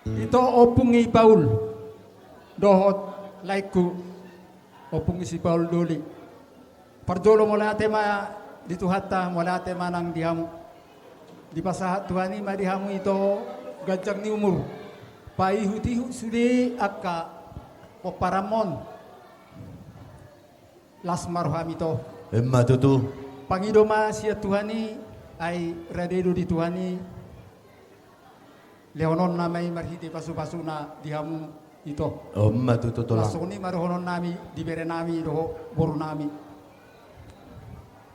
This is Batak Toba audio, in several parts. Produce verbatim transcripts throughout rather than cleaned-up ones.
Ito, ompung ni Paul dohot laengku, ompung ni si Paul Doli. Parjolo mauliate ma di Tuhanta, mauliate ma nang di hamu. Dipasahat Tuhan i ma di hamu ito ganjang ni umur, paihutihut sude angka pomparanmon. Las ma roham ito. Emma tutu. Pangido ma sian Tuhan i, ai rade do di Tuhan i. Lehononna ma i marhite pasupasuna di hamu ito. Emma tutu, Tulang. Las songon i ma dohononnami di berenami dohot borunami.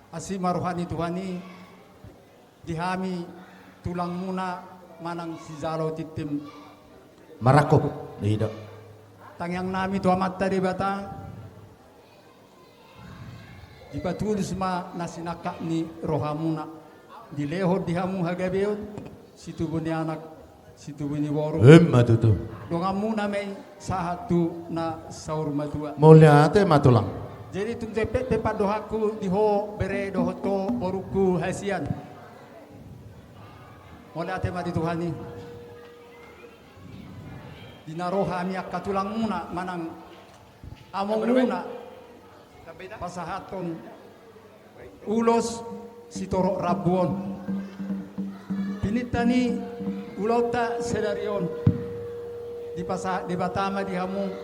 Asi ma roha ni Tuhan i di hami tulangmuna manang sijalo tintin marangkup. Ido. Tangiangnami tu Amanta Debata, dipatulus ma na sinangkap ni rohamuna, dilehon di hamu hagabeon, situbu ni anak, situbu ni boru. Emma tutu. Donganmuna ma i sahat tu na saur matua. Mauliate ma, Tulang. Jadi tung jempek pe pandohanku di ho bere dohot ho borungku hasian. Mauliate ma di Tuhan i. Di na ro hami angka tulangmuna manang amongmuna pasahathon ulos sitorop rambu on. Pininta ni ulaonta sadari on, dipasahat Debata ma di hamu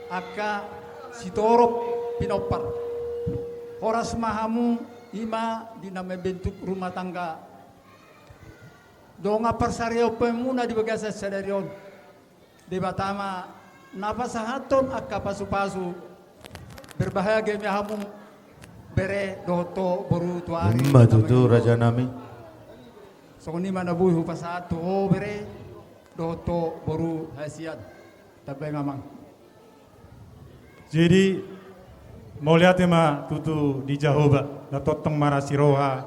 angka sitorop pinompar. Horas ma hamu i ma di na mambentuk rumah tangga. Dongan parsaripeonmuna di bagasan sadari on. Debata ma na pasahathon angka pasupasu. Berbahagia ma hamu bere dohot ho boru tu ari. Emma tutu, rajanami. Songon i ma na boi hupasahat tu ho bere dohot ho boru hasian. Tambai ma, Amang. Jadi, mauliate ma tutu di Jahowa, na tongtong marasi roha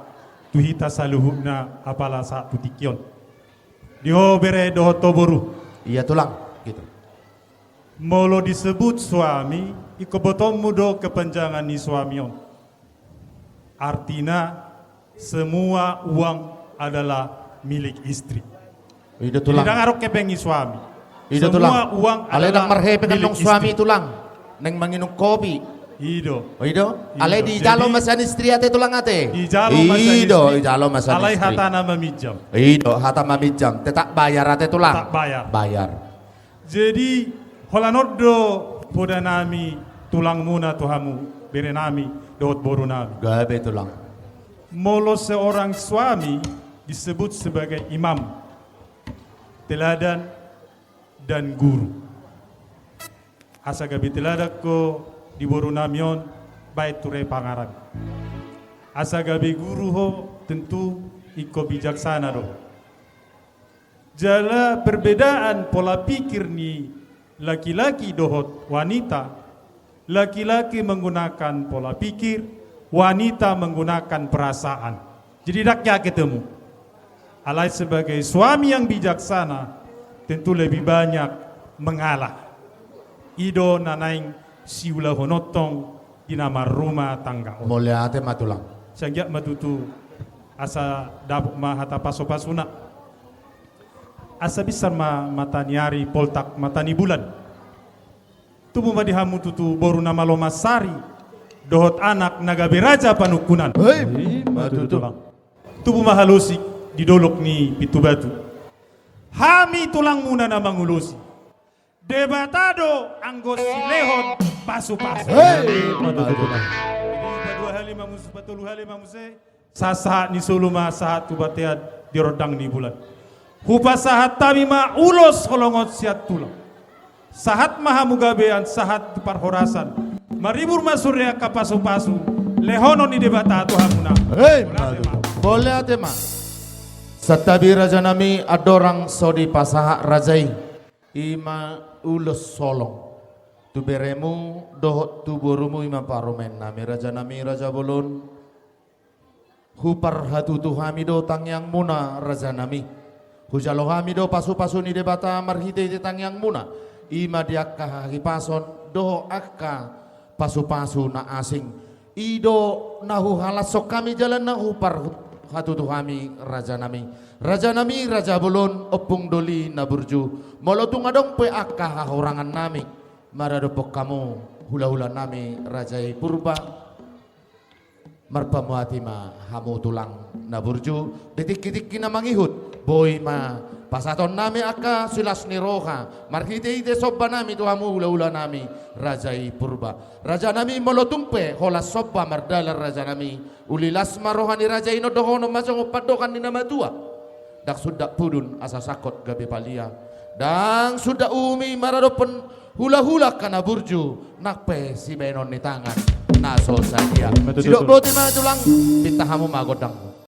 tu hita saluhutna apala sahat tu tingki on. Di ho bere dohot ho boru. Iya, Tulang, gitu. Molo disebut suami, ingkon botoonmu do kepanjangan ni suami on. Artina, semua uang adalah milik istri. Ido, Tulang. Jadi, ndang adong hepeng ni suami. Ido, Tulang. Semua uang adalah milik istri. Alai ndang marhepeng annon suami, Tulang, naeng manginum kopi. Ido. Ido. Alai dijalo ma sian istri ate, Tulang, ate. Dijalo ma sian istri. Ido, dijalo ma sian istri. Alai hatana maminjam. Ido, hata maminjam. Tetap bayar ate, Tulang. Tetap bayar. Bayar. Jadi, holan on do podanami, tulangmuna tu hamu, berenami dohot borunami. Gabe, Tulang. Molo seorang suami disebut sebagai imam, teladan, dan guru. Asa gabe teladan ho di borunami on, baen ture pangaran. Asa gabe guru ho, tentu ingkon bijaksana do. Jala perbedaan pola pikir ni laki-laki dohot wanita, laki-laki menggunakan pola pikir, wanita menggunakan perasaan. Jadi, ndang hea ketemu. Alai sebagai suami yang bijaksana, tentu lebih banyak mengalah. Ido na naeng siulahononta di na marrumah tangga on. Mauliate ma, Tulang. Sai anggiat ma tutu asa dapot ma hata pasupasuna. Asa binsar ma mata ni ari, poltak mata ni bulan. Tubu ma di hamu tutu boru na malo mansari, dohot anak na gabe raja panungkunan. Hei, ima tutu. Tubu ma halosik di dolok ni pintu batu. Hami tulangmuna na mangulosi. Debata do anggo silehon pasupasu. Hei, ima tutu. Jadi, padua hali ma muse, patolu hali ma muse. Sahat-sahat ni solu ma sahat tu bontean di rondang ni bulan. Hupasahat hami ma ulos holong on sian tulang. Sahat ma hamu gabean, sahat tu parhorasan. Maribur ma sude angka pasupasu lehonon ni Debata tu hamuna. Hei, mauliate ma. Mauliate ma. Santabi rajanami, andorang so dipasahat raja i, ima ulos holong tu beremu dohot tu borumu, ima parumaennami rajanami, raja bolon. Huparhatutu hami do tangiangmuna, rajanami. Hujalo hami do pasupasu ni Debata marhitehite tangiangmuna. Ima di angka hahipason dohot angka pasupasu na asing. I do na huhalashon hami jala na hupar-, hatutu hami, rajanami. Rajanami, raja bolon, ompung doli na burju. Molo tung adong pe angka hahurangannami maradophon hamu, hulahulanami, raja i Purba, marpamuati ma hamu tulang na burju, di tingki-tingki na mangihut, boi ma pasahatonnami angka silas ni roha, marhite-hite sombanami tu hamu hulahulanami, raja i Purba. Rajanami, molo tung pe holan somba mardalan rajanami, uli las ma roha ni raja i, nunga dohonon ma songon pandohan ni na matua. Ndang sundat pudun asa sangkot gabe palia. Ndang sundat uhum i maradophon hulahula angka na burju, nang pe sibahenon ni tangan na so sadia. Ima tutu. Sidok boti ma tulang, pinta hamu ma gondang.